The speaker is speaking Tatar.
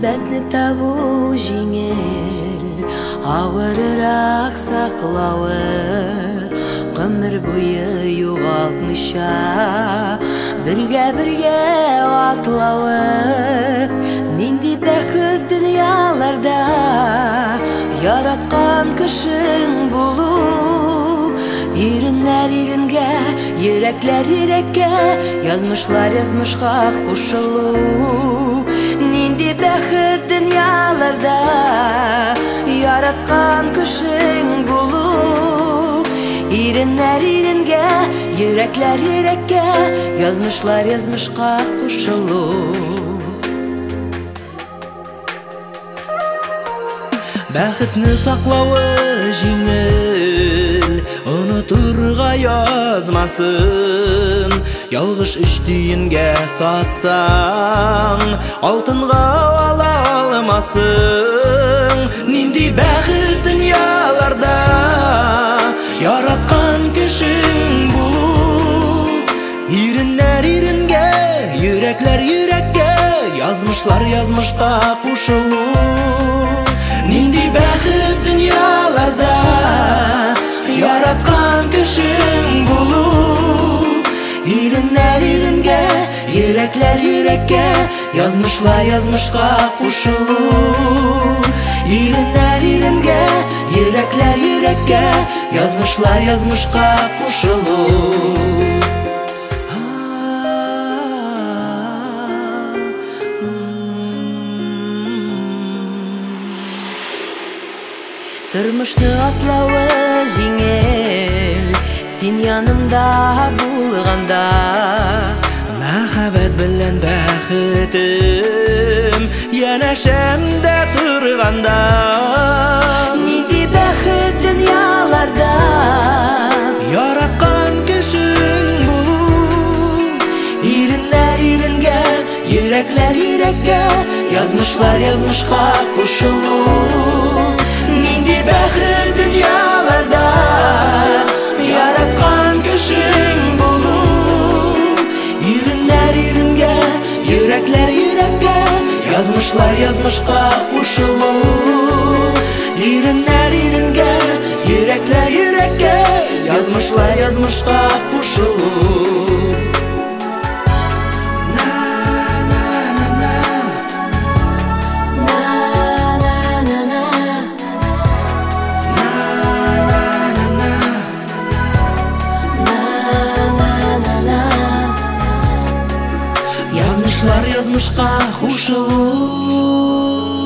Мәхәббәтне табу җиңел, авыррак саклавы, гомер буе югалтмыйча бергә-бергә атлавы. Нинди бәхет дөньяларда яраткан кешең булу. Иреннәр иренгә, йөрәкләр йөрәккә, язмышлар язмышка кушылу. Нинди бәхет дөньяларда яраткан кешең булу. Иреннәр иренгә, йөрәкләр йөрәккә, язмышлар язмышка кушылу. Бәхетне саклавы җиңел, онытырга язмасын. Ялгыш өч тиенгә сатсаң, алтынга ала алмасын. Нинди бәхет дөньяларда яраткан кешең булу. Иреннәр иренгә, йөрәкләр йөрәккә, язмышлар язмышка кушылу. Нинди бәхет дөньяларда яраткан кешең булу. Иреннәр иренгә, йөрәкләр йөрәккә, язмышлар язмышка кушылу. Иреннәр иренгә, йөрәкләр йөрәккә, язмышлар язмышка кушылу. Тормышны атлавы җиңел, син янымда булганда. Мәхәббәт белән бәхетем янәшәмдә торганда. Нинди бәхет дөньяларда яраткан кешең булу. Иреннәр иренгә, йөрәкләр йөрәккә, язмышлар язмышка кушылу. Нинди бәхет дөньяларда яраткан кешең булу. Иреннәр иренгә, йөрәкләр йөрәккә, язмышлар язмышка кушылу. Иреннәр иренгә, йөрәкләр йөрәккә, язмышлар язмышка кушылу. Язмышлар язмышка кушылу.